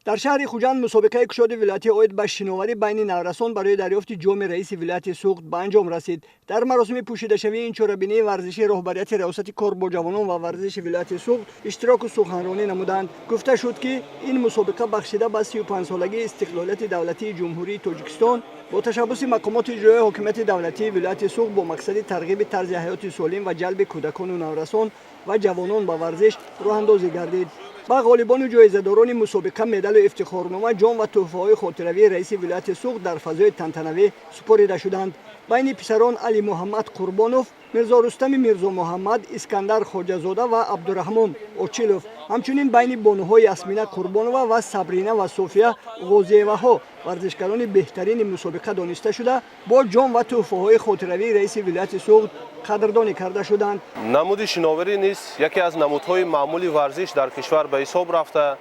Дар шаҳри Хуҷанд мусобиқаи кушоди вилоятӣ оид ба шиноварӣ байни наврасон барои дарёфти ҷоми раиси вилояти Суғд ба анҷом расид. Дар маросими пӯшидашавии ин чорабинии варзишӣ роҳбарияти Раёсати кор бо ҷавонон ва варзиши вилояти Суғд иштироку суханронӣ намуданд. Гуфта шуд, ки ин мусобиқа бахшида ба 35-солагии истиқлолияти давлатии Ҷумҳурии Тоҷикистон бо ташаббуси мақомоти иҷроияи ҳокимияти давлатии вилояти Суғд бо мақсади тарғиби тарзи ҳаёти солим ва ҷалби кӯдакону наврасон ва ҷавонон ба варзиш роҳандозӣ гардид. Ба ғолибону ҷоизадорони мусобиқа медалу ифтихорнома, ҷом ва тӯҳфаҳои хотиравии раиси вилояти Суғд дар фазои тантанавӣ супорида шуданд. Байни писарон Алимуҳаммад Қурбонов, Мирзорустами Мирзомуҳаммад, Искандар Хоҷазода ва Абдураҳмон Очилов, ҳамчунин байни бонуҳо Ясмина Қурбонова ва Сабрина ва София Ғозиеваҳо варзишгарони беҳтарини мусобиқа дониста шуда, бо ҷом ва тӯҳфаҳои хотиравии раиси вилояти Суғд қадрдонӣ карда шуданд. Намуди шиноварӣ низ яке аз намудҳои маъмули варзиш дар кишвар ба ҳисоб рафта,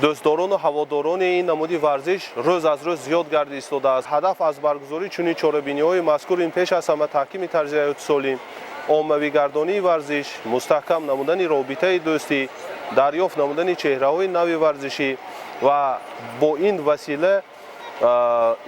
дӯстдорону ҳаводорони ин намуди варзиш рӯз аз рӯз зиёд гардида истодааст. Ҳадаф аз баргузории чунин чорабиниҳои мазкур ин пеш аз ҳама таҳкими тарзи ҳаёти солим, оммавигардонии варзиш, мустаҳкам намудани робитаи дӯстӣ, дарёфт намудани чеҳраҳои нави варзишӣ ва бо ин васила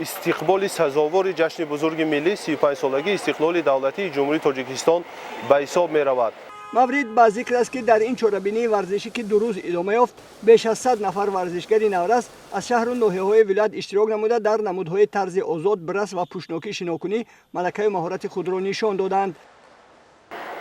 истиқболи сазовори ҷашни бузурги миллӣ, 35-солагии истиқлоли давлатии Ҷумҳурии Тоҷикистон ба ҳисоб меравад. Маврид ба зикр аст, ки дар ин чорабинии варзишӣ, ки 2 рӯз идома ёфт, беш аз 100 нафар варзишгари наврас аз шаҳру ноҳияҳои вилоят иштирок намуда, дар намудҳои тарзи озод, брас ва пӯшнокӣ шинокунӣ малакаю маҳорати худро нишон доданд.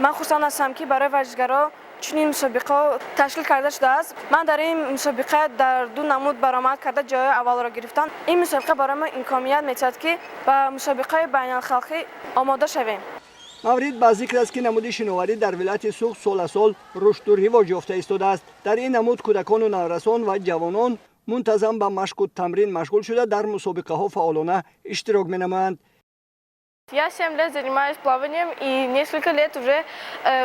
Ман хурсанд ҳастам, ки барои варзишгаро чунин мусобиқаҳо ташкил карда шудааст. Ман дар ин мусобиқа дар ду намуд баромад карда, ҷои аввалро гирифтам. Ин мусобиқа барои мо имконият медиҳад, ки ба мусобиқаи байналхалқӣ омода шавем. Маврид ба зикр аст, ки намуди шиноварӣ дар вилояти Суғд сол аз сол рушду ривоҷ ёфта истодааст. Дар ин намуд кӯдакону наврасон ва ҷавонон мунтазам ба машқу тамрин машғул шуда, дар мусобиқаҳо фаъолона иштирок менамоянд. Я 7 лет занимаюсь плаванием и несколько лет уже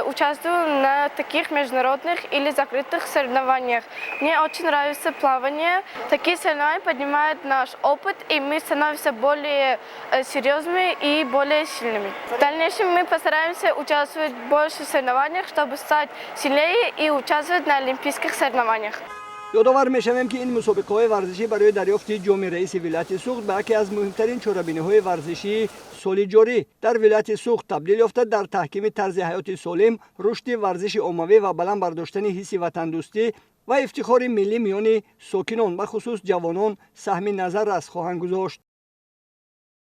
участвую на таких международных или закрытых соревнованиях. Мне очень нравится плавание. Такие соревнования поднимают наш опыт, и мы становимся более серьезными и более сильными. В дальнейшем мы постараемся участвовать больше в соревнованиях, чтобы стать сильнее и участвовать на олимпийских соревнованиях. Ёдовар мешавем, ки ин мусобиқаҳои варзишӣ барои дарёфти ҷоми раиси вилояти Суғд ба яке аз муҳимтарин чорабиниҳои варзишии соли ҷорӣ дар вилояти Суғд табдил ёфта, дар таҳкими тарзи ҳаёти солим, рушди варзиши оммавӣ ва баланд бардоштани ҳисси ватандӯстӣ ва ифтихори миллӣ миёни сокинон, бахусус ҷавонон, саҳми назаррас хоҳанд гузошт.